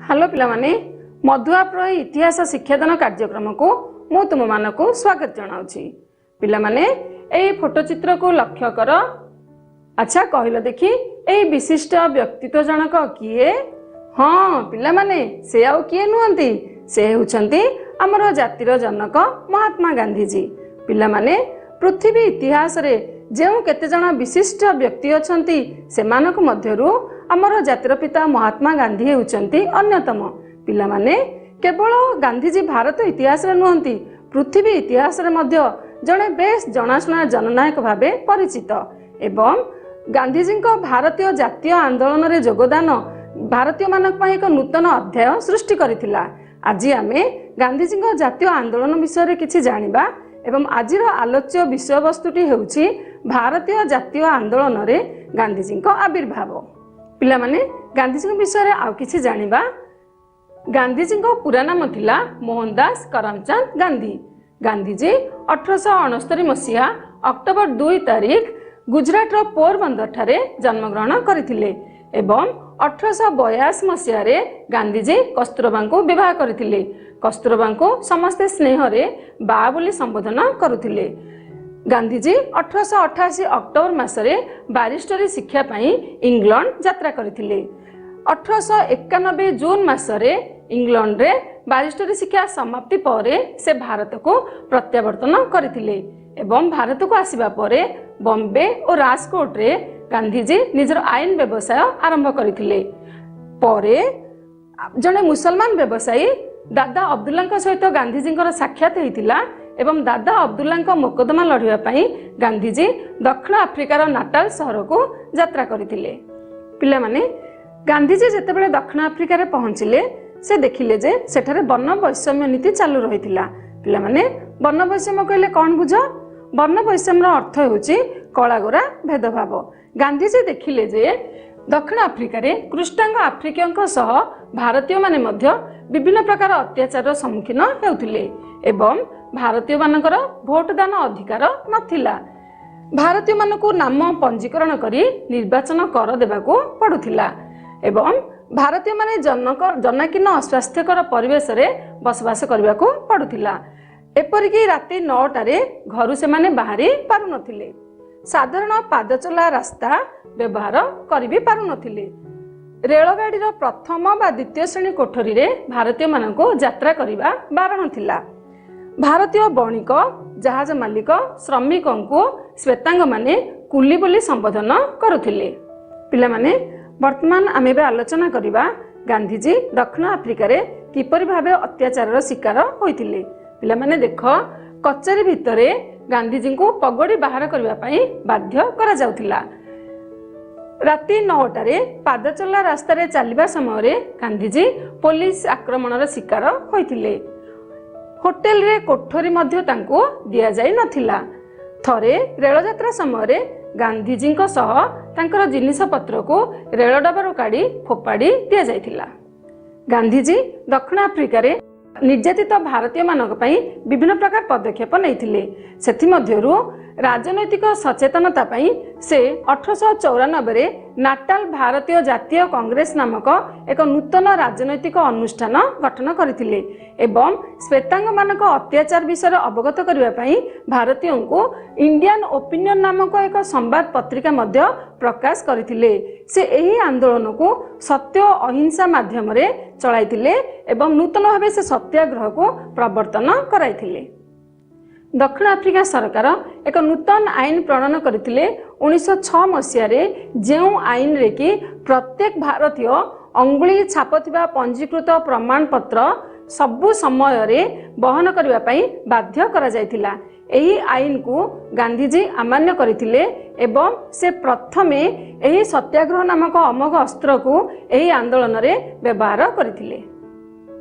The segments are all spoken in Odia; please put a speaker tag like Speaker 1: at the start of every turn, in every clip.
Speaker 1: ହ୍ୟାଲୋ ପିଲାମାନେ, ମଧୁଆପ୍ର ଇତିହାସ ଶିକ୍ଷାଦାନ କାର୍ଯ୍ୟକ୍ରମକୁ ମୁଁ ତୁମମାନଙ୍କୁ ସ୍ୱାଗତ ଜଣାଉଛି। ପିଲାମାନେ, ଏହି ଫଟୋଚିତ୍ରକୁ ଲକ୍ଷ୍ୟ କର। ଆଚ୍ଛା କହିଲ ଦେଖି, ଏହି ବିଶିଷ୍ଟ ବ୍ୟକ୍ତିତ୍ୱ ଜଣକ କିଏ? ହଁ ପିଲାମାନେ, ସେ ଆଉ କିଏ ନୁହନ୍ତି, ସେ ହେଉଛନ୍ତି ଆମର ଜାତିର ଜନକ ମହାତ୍ମା ଗାନ୍ଧୀଜୀ। ପିଲାମାନେ, ପୃଥିବୀ ଇତିହାସରେ ଯେଉଁ କେତେଜଣ ବିଶିଷ୍ଟ ବ୍ୟକ୍ତି ଅଛନ୍ତି, ସେମାନଙ୍କ ମଧ୍ୟରୁ ଆମର ଜାତିର ପିତା ମହାତ୍ମା ଗାନ୍ଧୀ ହେଉଛନ୍ତି ଅନ୍ୟତମ। ପିଲାମାନେ, କେବଳ ଗାନ୍ଧୀଜୀ ଭାରତ ଇତିହାସରେ ନୁହନ୍ତି, ପୃଥିବୀ ଇତିହାସରେ ମଧ୍ୟ ଜଣେ ବେଶ ଜଣାଶୁଣା ଜନନାୟକ ଭାବେ ପରିଚିତ ଏବଂ ଗାନ୍ଧୀଜୀଙ୍କ ଭାରତୀୟ ଜାତୀୟ ଆନ୍ଦୋଳନରେ ଯୋଗଦାନ ଭାରତୀୟମାନଙ୍କ ପାଇଁ ଏକ ନୂତନ ଅଧ୍ୟାୟ ସୃଷ୍ଟି କରିଥିଲା। ଆଜି ଆମେ ଗାନ୍ଧୀଜୀଙ୍କ ଜାତୀୟ ଆନ୍ଦୋଳନ ବିଷୟରେ କିଛି ଜାଣିବା ଏବଂ ଆଜିର ଆଲୋଚ୍ୟ ବିଷୟବସ୍ତୁଟି ହେଉଛି ଭାରତୀୟ ଜାତୀୟ ଆନ୍ଦୋଳନରେ ଗାନ୍ଧୀଜୀଙ୍କ ଆବିର୍ଭାବ। ପିଲାମାନେ, ଗାନ୍ଧୀଜୀଙ୍କ ବିଷୟରେ ଆଉ କିଛି ଜାଣିବା। ଗାନ୍ଧୀଜୀଙ୍କ ପୁରା ନାମ ଥିଲା ମୋହନଦାସ କରମଚାନ୍ଦ ଗାନ୍ଧୀ। ଗାନ୍ଧୀଜୀ 1869 ମସିହା ଅକ୍ଟୋବର 2 ତାରିଖ ଗୁଜରାଟର ପୋରବନ୍ଦରଠାରେ ଜନ୍ମଗ୍ରହଣ କରିଥିଲେ ଏବଂ 1882 ମସିହାରେ ଗାନ୍ଧୀଜୀ କସ୍ତୁରବାଙ୍କୁ ବିବାହ କରିଥିଲେ। କସ୍ତୁରବାଙ୍କୁ ସମସ୍ତେ ସ୍ନେହରେ ବା ବୋଲି ସମ୍ବୋଧନ କରୁଥିଲେ। ଗାନ୍ଧୀଜୀ 1888 ଅକ୍ଟୋବର ମାସରେ ବାରିଷ୍ଟରୀ ଶିକ୍ଷା ପାଇଁ ଇଂଲଣ୍ଡ ଯାତ୍ରା କରିଥିଲେ। 1891 ଜୁନ ମାସରେ ଇଂଲଣ୍ଡରେ ବାରିଷ୍ଟରୀ ଶିକ୍ଷା ସମାପ୍ତି ପରେ ସେ ଭାରତକୁ ପ୍ରତ୍ୟାବର୍ତ୍ତନ କରିଥିଲେ ଏବଂ ଭାରତକୁ ଆସିବା ପରେ ବମ୍ବେ ଓ ରାଜକୋଟରେ ଗାନ୍ଧୀଜୀ ନିଜର ଆଇନ ବ୍ୟବସାୟ ଆରମ୍ଭ କରିଥିଲେ। ପରେ ଜଣେ ମୁସଲମାନ ବ୍ୟବସାୟୀ ଦାଦା ଅବଦୁଲ୍ଲାଙ୍କ ସହିତ ଗାନ୍ଧୀଜୀଙ୍କର ସାକ୍ଷାତ ହୋଇଥିଲା ଏବଂ ଦାଦା ଅବଦୁଲ୍ଲାଙ୍କ ମୋକଦ୍ଦମା ଲଢ଼ିବା ପାଇଁ ଗାନ୍ଧୀଜୀ ଦକ୍ଷିଣ ଆଫ୍ରିକାର ନାଟାଲ ସହରକୁ ଯାତ୍ରା କରିଥିଲେ। ପିଲାମାନେ, ଗାନ୍ଧୀଜୀ ଯେତେବେଳେ ଦକ୍ଷିଣ ଆଫ୍ରିକାରେ ପହଞ୍ଚିଲେ, ସେ ଦେଖିଲେ ଯେ ସେଠାରେ ବର୍ଣ୍ଣ ବୈଷମ୍ୟ ନୀତି ଚାଲୁ ରହିଥିଲା। ପିଲାମାନେ, ବର୍ଣ୍ଣ ବୈଷମ୍ୟ କହିଲେ କ'ଣ ବୁଝ? ବର୍ଣ୍ଣ ବୈଷମ୍ୟର ଅର୍ଥ ହେଉଛି କଳାଗୋରା ଭେଦଭାବ। ଗାନ୍ଧୀଜୀ ଦେଖିଲେ ଯେ ଦକ୍ଷିଣ ଆଫ୍ରିକାରେ କୃଷ୍ଣାଙ୍ଗ ଆଫ୍ରିକୀୟଙ୍କ ସହ ଭାରତୀୟମାନେ ମଧ୍ୟ ବିଭିନ୍ନ ପ୍ରକାର ଅତ୍ୟାଚାରର ସମ୍ମୁଖୀନ ହେଉଥିଲେ ଏବଂ ଭାରତୀୟମାନଙ୍କର ଭୋଟଦାନ ଅଧିକାର ନଥିଲା। ଭାରତୀୟମାନଙ୍କୁ ନାମ ପଞ୍ଜୀକରଣ କରି ନିର୍ବାଚନ କର ଦେବାକୁ ପଡୁଥିଲା ଏବଂ ଭାରତୀୟମାନେ ଜନାକୀର୍ଣ୍ଣ ଅସ୍ୱାସ୍ଥ୍ୟକର ପରିବେଶରେ ବସବାସ କରିବାକୁ ପଡୁଥିଲା। ଏପରିକି ରାତି 9ଟାରେ ଘରୁ ସେମାନେ ବାହାରି ପାରୁନଥିଲେ, ସାଧାରଣ ପାଦଚଲା ରାସ୍ତା ବ୍ୟବହାର କରି ବି ପାରୁନଥିଲେ। ରେଳଗାଡ଼ିର ପ୍ରଥମ ବା ଦ୍ୱିତୀୟ ଶ୍ରେଣୀ କୋଠରୀରେ ଭାରତୀୟମାନଙ୍କୁ ଯାତ୍ରା କରିବା ବାରଣ ଥିଲା। ଭାରତୀୟ ବଣିକ, ଜାହାଜ ମାଲିକ, ଶ୍ରମିକଙ୍କୁ ଶ୍ୱେତାଙ୍ଗମାନେ କୁଲି ବୋଲି ସମ୍ବୋଧନ କରୁଥିଲେ। ପିଲାମାନେ, ବର୍ତ୍ତମାନ ଆମେ ଏବେ ଆଲୋଚନା କରିବା ଗାନ୍ଧୀଜୀ ଦକ୍ଷିଣ ଆଫ୍ରିକାରେ କିପରି ଭାବେ ଅତ୍ୟାଚାରର ଶିକାର ହୋଇଥିଲେ। ପିଲାମାନେ ଦେଖ, କଚେରୀ ଭିତରେ ଗାନ୍ଧୀଜୀଙ୍କୁ ପଗଡ଼ି ବାହାର କରିବା ପାଇଁ ବାଧ୍ୟ କରାଯାଉଥିଲା। ରାତି 9ଟାରେ ପାଦଚଲା ରାସ୍ତାରେ ଚାଲିବା ସମୟରେ ଗାନ୍ଧୀଜୀ ପୋଲିସ ଆକ୍ରମଣର ଶିକାର ହୋଇଥିଲେ। ହୋଟେଲରେ କୋଠରୀ ମଧ୍ୟ ତାଙ୍କୁ ଦିଆଯାଇ ନଥିଲା। ଥରେ ରେଳଯାତ୍ରା ସମୟରେ ଗାନ୍ଧୀଜୀଙ୍କ ସହ ତାଙ୍କର ଜିନିଷପତ୍ରକୁ ରେଳ ଡବାରୁ କାଢ଼ି ଫୋପାଡ଼ି ଦିଆଯାଇଥିଲା। ଗାନ୍ଧୀଜୀ ଦକ୍ଷିଣ ଆଫ୍ରିକାରେ ନିର୍ଯାତିତ ଭାରତୀୟମାନଙ୍କ ପାଇଁ ବିଭିନ୍ନ ପ୍ରକାର ପଦକ୍ଷେପ ନେଇଥିଲେ। ସେଥିମଧ୍ୟରୁ ରାଜନୈତିକ ସଚେତନତା ପାଇଁ ସେ 1894ରେ ନାଟାଲ ଭାରତୀୟ ଜାତୀୟ କଂଗ୍ରେସ ନାମକ ଏକ ନୂତନ ରାଜନୈତିକ ଅନୁଷ୍ଠାନ ଗଠନ କରିଥିଲେ ଏବଂ ଶ୍ୱେତାଙ୍ଗମାନଙ୍କ ଅତ୍ୟାଚାର ବିଷୟରେ ଅବଗତ କରିବା ପାଇଁ ଭାରତୀୟଙ୍କୁ ଇଣ୍ଡିଆନ ଓପିନିଅନ ନାମକ ଏକ ସମ୍ବାଦ ପତ୍ରିକା ମଧ୍ୟ ପ୍ରକାଶ କରିଥିଲେ। ସେ ଏହି ଆନ୍ଦୋଳନକୁ ସତ୍ୟ ଅହିଂସା ମାଧ୍ୟମରେ ଚଳାଇଥିଲେ ଏବଂ ନୂତନ ଭାବେ ସେ ସତ୍ୟାଗ୍ରହକୁ ପ୍ରବର୍ତ୍ତନ କରାଇଥିଲେ। ଦକ୍ଷିଣ ଆଫ୍ରିକା ସରକାର ଏକ ନୂତନ ଆଇନ ପ୍ରଣୟନ କରିଥିଲେ 1906 ମସିହାରେ, ଯେଉଁ ଆଇନରେ କି ପ୍ରତ୍ୟେକ ଭାରତୀୟ ଅଙ୍ଗୁଳି ଛାପ ଥିବା ପଞ୍ଜୀକୃତ ପ୍ରମାଣପତ୍ର ସବୁ ସମୟରେ ବହନ କରିବା ପାଇଁ ବାଧ୍ୟ କରାଯାଇଥିଲା। ଏହି ଆଇନକୁ ଗାନ୍ଧୀଜୀ ଆମାନ୍ୟ କରିଥିଲେ ଏବଂ ସେ ପ୍ରଥମେ ଏହି ସତ୍ୟାଗ୍ରହ ନାମକ ଅମୋଘ ଅସ୍ତ୍ରକୁ ଏହି ଆନ୍ଦୋଳନରେ ବ୍ୟବହାର କରିଥିଲେ।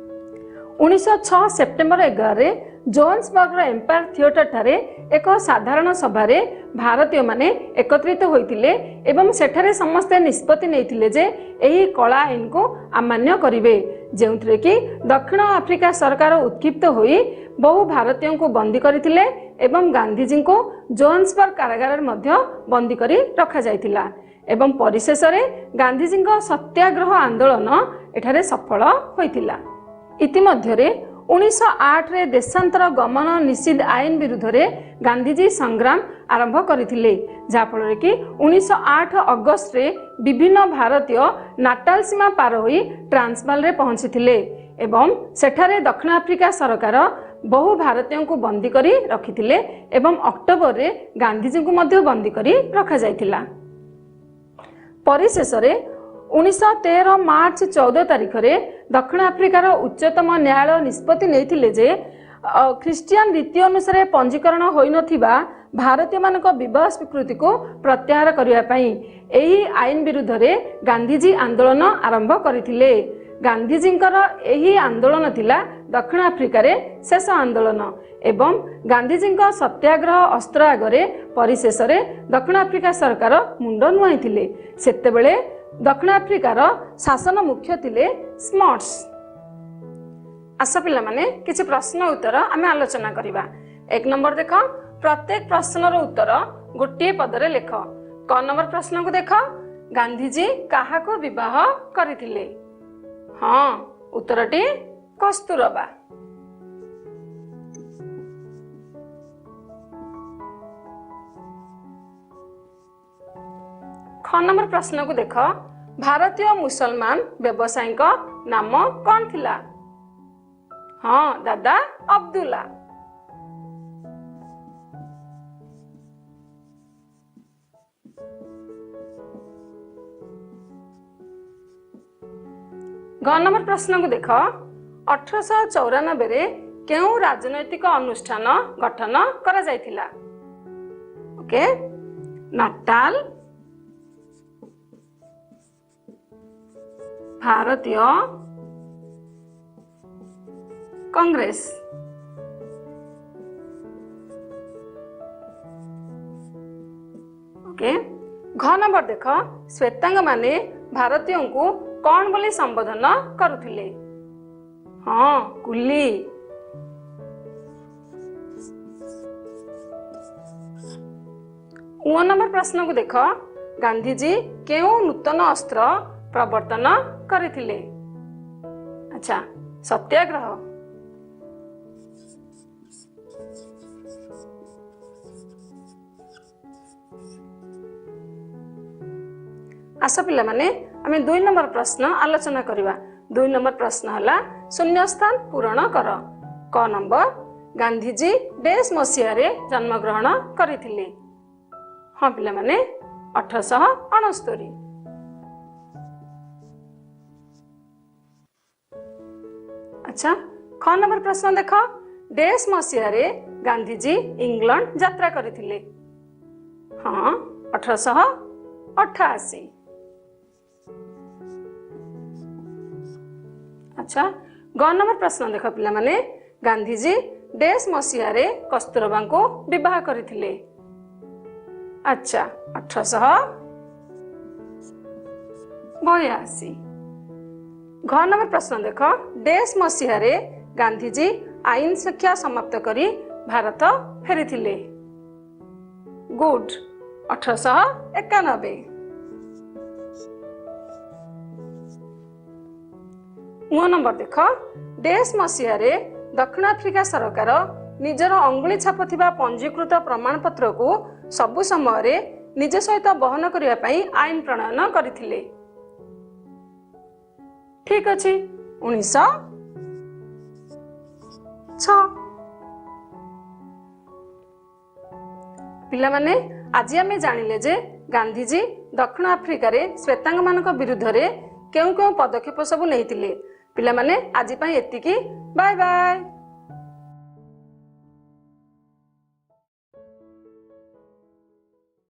Speaker 1: 1906 ସେପ୍ଟେମ୍ବର 11ରେ ଜୋନ୍ସବର୍ଗର ଏମ୍ପାୟାର ଥିଏଟରଠାରେ ଏକ ସାଧାରଣ ସଭାରେ ଭାରତୀୟମାନେ ଏକତ୍ରିତ ହୋଇଥିଲେ ଏବଂ ସେଠାରେ ସମସ୍ତେ ନିଷ୍ପତ୍ତି ନେଇଥିଲେ ଯେ ଏହି କଳା ଆଇନକୁ ଆମାନ୍ୟ କରିବେ, ଯେଉଁଥିରେ କି ଦକ୍ଷିଣ ଆଫ୍ରିକା ସରକାର ଉତ୍କ୍ଷିପ୍ତ ହୋଇ ବହୁ ଭାରତୀୟଙ୍କୁ ବନ୍ଦୀ କରିଥିଲେ ଏବଂ ଗାନ୍ଧୀଜୀଙ୍କୁ ଜୋନ୍ସବର୍ଗ କାରାଗାରରେ ମଧ୍ୟ ବନ୍ଦୀ କରି ରଖାଯାଇଥିଲା ଏବଂ ପରିଶେଷରେ ଗାନ୍ଧୀଜୀଙ୍କ ସତ୍ୟାଗ୍ରହ ଆନ୍ଦୋଳନ ଏଠାରେ ସଫଳ ହୋଇଥିଲା। ଇତିମଧ୍ୟରେ 1908ରେ ଦେଶାନ୍ତର ଗମନ ନିଷିଦ୍ଧ ଆଇନ ବିରୁଦ୍ଧରେ ଗାନ୍ଧିଜୀ ସଂଗ୍ରାମ ଆରମ୍ଭ କରିଥିଲେ, ଯାହାଫଳରେ କି 1908 ଅଗଷ୍ଟରେ ବିଭିନ୍ନ ଭାରତୀୟ ନାଟାଲ ସୀମା ପାର ହୋଇ ଟ୍ରାନ୍ସବାଲରେ ପହଞ୍ଚିଥିଲେ ଏବଂ ସେଠାରେ ଦକ୍ଷିଣ ଆଫ୍ରିକା ସରକାର ବହୁ ଭାରତୀୟଙ୍କୁ ବନ୍ଦୀ କରି ରଖିଥିଲେ ଏବଂ ଅକ୍ଟୋବରରେ ଗାନ୍ଧିଜୀଙ୍କୁ ମଧ୍ୟ ବନ୍ଦୀ କରି ରଖାଯାଇଥିଲା। ପରିଶେଷରେ 1913 ମାର୍ଚ୍ଚ 14 ତାରିଖରେ ଦକ୍ଷିଣ ଆଫ୍ରିକାର ଉଚ୍ଚତମ ନ୍ୟାୟାଳୟ ନିଷ୍ପତ୍ତି ନେଇଥିଲେ ଯେ ଖ୍ରୀଷ୍ଟିଆନ ରୀତି ଅନୁସାରେ ପଞ୍ଜୀକରଣ ହୋଇନଥିବା ଭାରତୀୟମାନଙ୍କ ବିବାହ ସ୍ୱୀକୃତିକୁ ପ୍ରତ୍ୟାହାର କରିବା ପାଇଁ। ଏହି ଆଇନ ବିରୁଦ୍ଧରେ ଗାନ୍ଧିଜୀ ଆନ୍ଦୋଳନ ଆରମ୍ଭ କରିଥିଲେ। ଗାନ୍ଧିଜୀଙ୍କର ଏହି ଆନ୍ଦୋଳନ ଥିଲା ଦକ୍ଷିଣ ଆଫ୍ରିକାରେ ଶେଷ ଆନ୍ଦୋଳନ ଏବଂ ଗାନ୍ଧିଜୀଙ୍କ ସତ୍ୟାଗ୍ରହ ଅସ୍ତ୍ର ଆଗରେ ପରିଶେଷରେ ଦକ୍ଷିଣ ଆଫ୍ରିକା ସରକାର ମୁଣ୍ଡ ନୁଆଇଥିଲେ। ସେତେବେଳେ ଦକ୍ଷିଣ ଆଫ୍ରିକାର ଶାସନ ମୁଖ୍ୟ ଥିଲେ ସ୍ମଟ୍ସ। ଆସ ପିଲାମାନେ, କିଛି ପ୍ରଶ୍ନ ଉତ୍ତର ଆମେ ଆଲୋଚନା କରିବା। 1 ନମ୍ବର ଦେଖ, ପ୍ରତ୍ୟେକ ପ୍ରଶ୍ନର ଉତ୍ତର ଗୋଟିଏ ପଦରେ ଲେଖ। କ ନମ୍ବର ପ୍ରଶ୍ନକୁ ଦେଖ, ଗାନ୍ଧିଜୀ କାହାକୁ ବିବାହ କରିଥିଲେ? ହଁ, ଉତ୍ତରଟି କସ୍ତୁରବା। ଖ ନମ୍ବର ପ୍ରଶ୍ନକୁ ଦେଖ, ଭାରତୀୟ ମୁସଲମାନ ବ୍ୟବସାୟୀଙ୍କ ନାମ କଣ ଥିଲା? ହଁ, ଦାଦା ଅବଦୁଲ୍ଲା। ଗ ନମ୍ବର ପ୍ରଶ୍ନକୁ ଦେଖ, 1894ରେ କେଉଁ ରାଜନୈତିକ ଅନୁଷ୍ଠାନ ଗଠନ କରାଯାଇଥିଲା? ଓକେ, ନାଟାଲ ଭାରତୀୟ କଂଗ୍ରେସ। ଓକେ, ଘ ନମ୍ବର ଦେଖ, ଶ୍ୱେତାଙ୍ଗମାନେ ଭାରତୀୟଙ୍କୁ କଣ ବୋଲି ସମ୍ବୋଧନ କରୁଥିଲେ? ହଁ, କୁଲି। ଉ ନମ୍ବର ପ୍ରଶ୍ନକୁ ଦେଖ, ଗାନ୍ଧିଜୀ କେଉଁ ନୂତନ ଅସ୍ତ୍ର ପ୍ରବର୍ତ୍ତନ କରିଥିଲେ? ଆଚ୍ଛା, ସତ୍ୟାଗ୍ରହ। ଆସ ପିଲାମାନେ, ଆମେ 2 ନମ୍ବର ପ୍ରଶ୍ନ ଆଲୋଚନା କରିବା। 2 ନମ୍ବର ପ୍ରଶ୍ନ ହେଲା ଶୂନ୍ୟସ୍ଥାନ ପୂରଣ କର। କ ନମ୍ବର, ଗାନ୍ଧିଜୀ ଡେସ୍ ମସିହାରେ ଜନ୍ମଗ୍ରହଣ କରିଥିଲେ? ହଁ ପିଲାମାନେ, 1869। ଆଚ୍ଛା, ଖ ନମ୍ବର ପ୍ରଶ୍ନ ଦେଖ, ଡେସ୍ ମସିହାରେ ଗାନ୍ଧିଜୀ ଇଂଲଣ୍ଡ ଯାତ୍ରା କରିଥିଲେ? ହଁ, 1888। ଆଚ୍ଛା, ଗ ନମ୍ବର ପ୍ରଶ୍ନ ଦେଖ ପିଲାମାନେ, ଗାନ୍ଧିଜୀ ଡେସ୍ ମସିହାରେ କସ୍ତୁରବାଙ୍କୁ ବିବାହ କରିଥିଲେ? ଆଚ୍ଛା, 1882। ଘ ନମ୍ବର ପ୍ରଶ୍ନ ଦେଖ, ଡେସ୍ ମସିହାରେ ଗାନ୍ଧିଜୀ ଆଇନ ଶିକ୍ଷା ସମାପ୍ତ କରି ଭାରତ ଫେରିଥିଲେ? ଗୁଡ୍, 1891। ଉ ନମ୍ବର ଦେଖ, ଡେସ୍ ମସିହାରେ ଦକ୍ଷିଣ ଆଫ୍ରିକା ସରକାର ନିଜର ଅଙ୍ଗୁଳି ଛାପ ଥିବା ପଞ୍ଜୀକୃତ ପ୍ରମାଣପତ୍ରକୁ ସବୁ ସମୟରେ ନିଜ ସହିତ ବହନ କରିବା ପାଇଁ ଆଇନ ପ୍ରଣୟନ କରିଥିଲେ? ଠିକ ଅଛି, 1906। ପିଲାମାନେ, ଆଜି ଆମେ ଜାଣିଲେ ଯେ ଗାନ୍ଧିଜୀ ଦକ୍ଷିଣ ଆଫ୍ରିକାରେ ଶ୍ୱେତାଙ୍ଗମାନଙ୍କ ବିରୁଦ୍ଧରେ କେଉଁ କେଉଁ ପଦକ୍ଷେପ ସବୁ ନେଇଥିଲେ। ପିଲାମାନେ, ଆଜି ପାଇଁ ଏତିକି। Bye bye.